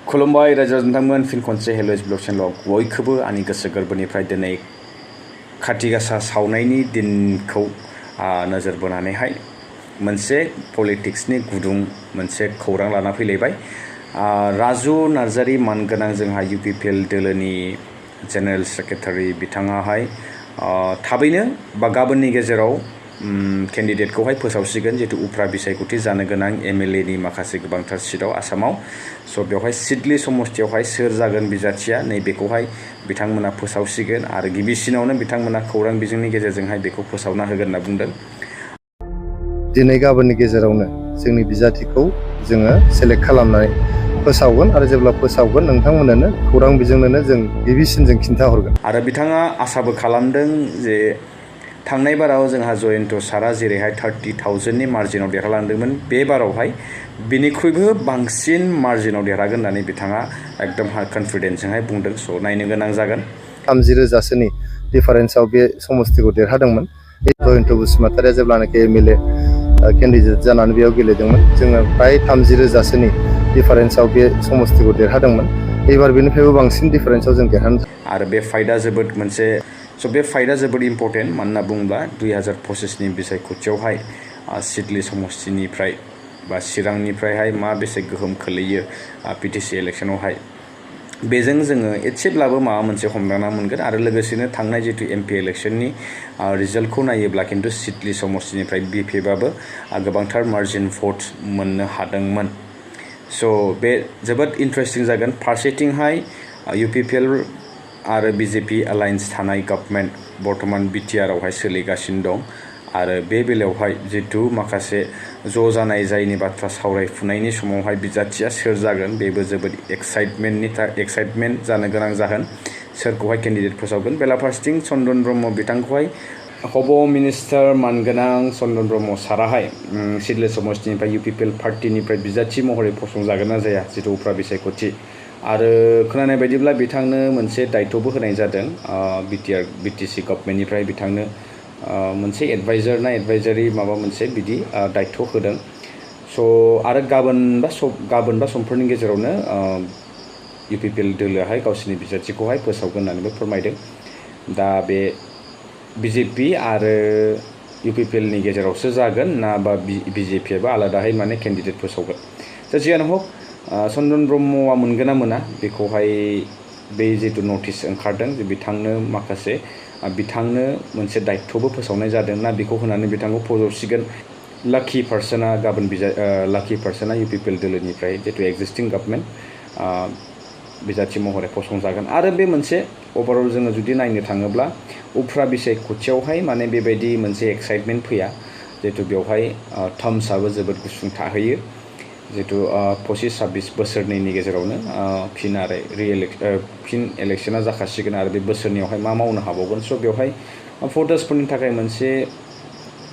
खुलुमबाय रायजो नोंथांमोन फिन खनसे हेलो ब्लग चेनेलाव बयखौबो आंनि गोसो गोरबोनिफ्राय दिनै खाथि गासा सावनायनि दिनखौ नोजोर बोनानैहाय मोनसे पलिटिक्सनि गुदुं मोनसे खौरां लाना फैलायबाय। राजु नार्जारी मानगोनां जोंहा UPPL दोलोनि जेनेरेल सेक्रेटारि बिथाङाहाय थाबैनो बा गाबोननि गेजेराव केन्डिडेटखौहाय फोसावसिगोन जितु उफ्रा बिसायख'थि जानो गोनां MLA नि माखासे गोबांथार सिटआव आसामाव। स' बेवहाय सिडली समस्तियावहाय सोर जागोन बिजाथिया नैबेखौहाय बिथांमोना फोसावसिगोन आरो गिबिसिनावनो बिथांमोना खौरां बिजोंनि गेजेरजोंहाय बेखौ फोसावना होगोन होनना बुंदों। दिनै गाबोननि गेजेरावनो जोंनि बिजाथिखौ जोङो सेलेक्ट खालामनानै फोसावगोन आरो जेब्ला फोसावगोन नोंथांमोननो खौरां बिजोंनो जों गिबिसिन जों खिन्थाहरगोन। आरो बिथाङा आसाबो खालामदों जे थांनाय बाराव जोंहा जयन्त सारा जेरैहाय 30,000 नि मार्जिनाव देरहालांदोंमोन, बे बारावहाय बिनिख्रुइबो बांसिन मार्जिनाव देरहागोन होननानै बिथाङा एकदम कन्फिडेन्सजोंहाय बुंदों। स' नायनो गोनां जागोन। 30,000 डिफारेन्सआव बे समस्तिखौ देरहादोंमोन। जयन्त बसुमतारिया जेब्लानाखि MLA केन्डिडेट जानानै बेयाव गेलेदोंमोन, जोङो फ्राय 30,000 डिफारेन्सआव बे समस्तिखौ देरहादोंमोन। एबार बेनिफ्रायबो बांसिन डिफारेन्सआव जों देरहानो आरो बे फाइटआ जोबोद मोनसे बे फाइटआ जोबोद इम्पर्टेन्ट। मानो होनना बुङोब्ला 2025 नि बिसायख'थियावहाय सिडली समस्तिनिफ्राय बा चिरांनिफ्रायहाय मा बेसे गोहोम खोलैयो PTC इलेक्सनावहाय, बेजों जोङो एसेब्लाबो माबा मोनसे हमदांना मोनगोन। आरो लोगोसेनो थांनाय जितु MP इलेक्सननि रिजाल्टखौ नायोब्ला खिन्थु सिडली समस्तिनिफ्राय BPFआबो गोबांथार मार्जिन भट मोननो हादोंमोन। स' बे जोबोद इन्टारेस्टिं जागोन। फारसेथिंहाय UPPL आरो BJP एलायन्स थानाय गभर्नमेन्ट बर्तमान BTR आवहाय सोलिगासिनो दं। आरो बे बेलायावहाय जितु माखासे ज' जानाय जायनि बाथ्रा सावरायफुनायनि समावहाय बिजाथिया सोर जागोन बेबो जोबोद एक्साइटमेन्ट जानो गोनां जागोन। सोरखौहाय केन्डिडेट फोसावगोन। बेलाफारसेथिं चन्दन ब्रह्म बिथांखौहाय हब' मिनिस्टार मानगोनां चन्दन ब्रह्म साराहाय सिडली समस्तिनिफ्राय UPPL पार्टिनिफ्राय बिजाथि महरै फसंजागोन ना जाया जितु उफ्रा बिसायख'थि। आरो खोनानाय बायदिब्ला बिथांनो मोनसे दायित्वबो होनाय जादों BTC गभर्नमेन्टनिफ्राय बिथांनो मोनसे एडभाइजारि माबा मोनसे बिदि दायित्व होदों। स' आरो गाबोन बा समफोरनि गेजेरावनो UPPL दोलोआहाय गावसिनि बिजाथिखौहाय फोसावगोन होननानैबो फोरमायदों। दा बे BJP आरो UPPL नि गेजेरावसो जागोन ना बा BJPआबो आलादाहाय माने केन्डिडेट फोसावगोन। दा जियानो हक चन्दन ब्रह्मआ मोनगोन ना मोना बेखौहाय बे जितु नटिस ओंखारदों जे बिथांनो मोनसे दायित्वबो फोसावनाय जादों ना बेखौ होनानै बिथांखौ फोजौसिगोन। लाकि पार्सना UPPL दोलोनिफ्राय जितु एक्जिस्टिं गभर्नमेन्ट बिजाथि महरै फसंजागोन। आरो बे मोनसे अभारअल जोङो जुदि नायनो थाङोब्ला उफ्रा बिसायख'थियावहाय माने बेबायदि मोनसे एक्साइटमेन्ट फैया जितु बेवहाय टार्म्सआबो जोबोद गुसुं थाहैयो। जितु 25-26 बोसोरनैनि गेजेरावनो फिन इलेक्सना जाखासिगोन आरो बे बोसोरनैयावहाय मा मावनो हाबावगोन। स' बेवहाय भटार्सफोरनि थाखाय मोनसे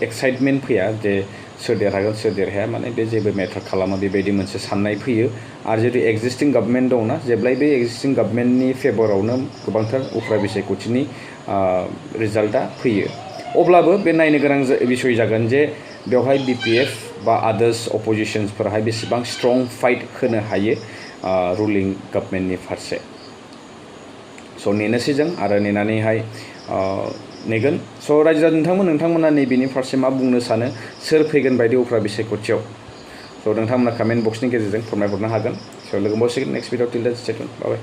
एक्साइटमेन्ट फैया जे सोर देरहागोन सोर देरहाया, माने बे जेबो मेटार खालामा बेबायदि मोनसे साननाय फैयो। आरो जितु एक्जिस्टिं गभर्नमेन्ट दंना, जेब्लायबो बे एक्जिस्टिं गभर्नमेन्टनि फेभरावनो गोबांथार उफ्रा बिसायख'थिनि रिजाल्टआ फैयो। अब्लाबो बे नायनो गोनां बिसय जागोन जे बेवहाय BPF बा आदार्स अपोजिशन्सफोराहाय बेसेबां स्ट्रं फाइट होनो हायो रुलिं गभर्नमेन्टनि फारसे। स' नेनोसै जों आरो नेनानैहाय नेगोन। स' रायजो नोंथांमोना नैबेनि फारसे मा बुंनो सानो, सोर फैगोन बायदि उफ्रा बिसायख'थियाव। स' नोंथांमोना कमेन्ट बक्सनि गेजेरजों फोरमायहरनो हागोन। स' लोगो मोनसिगोन नेक्स्ट भिडिअ। टिल देन स्टे टिउन्ड। बाय बाय।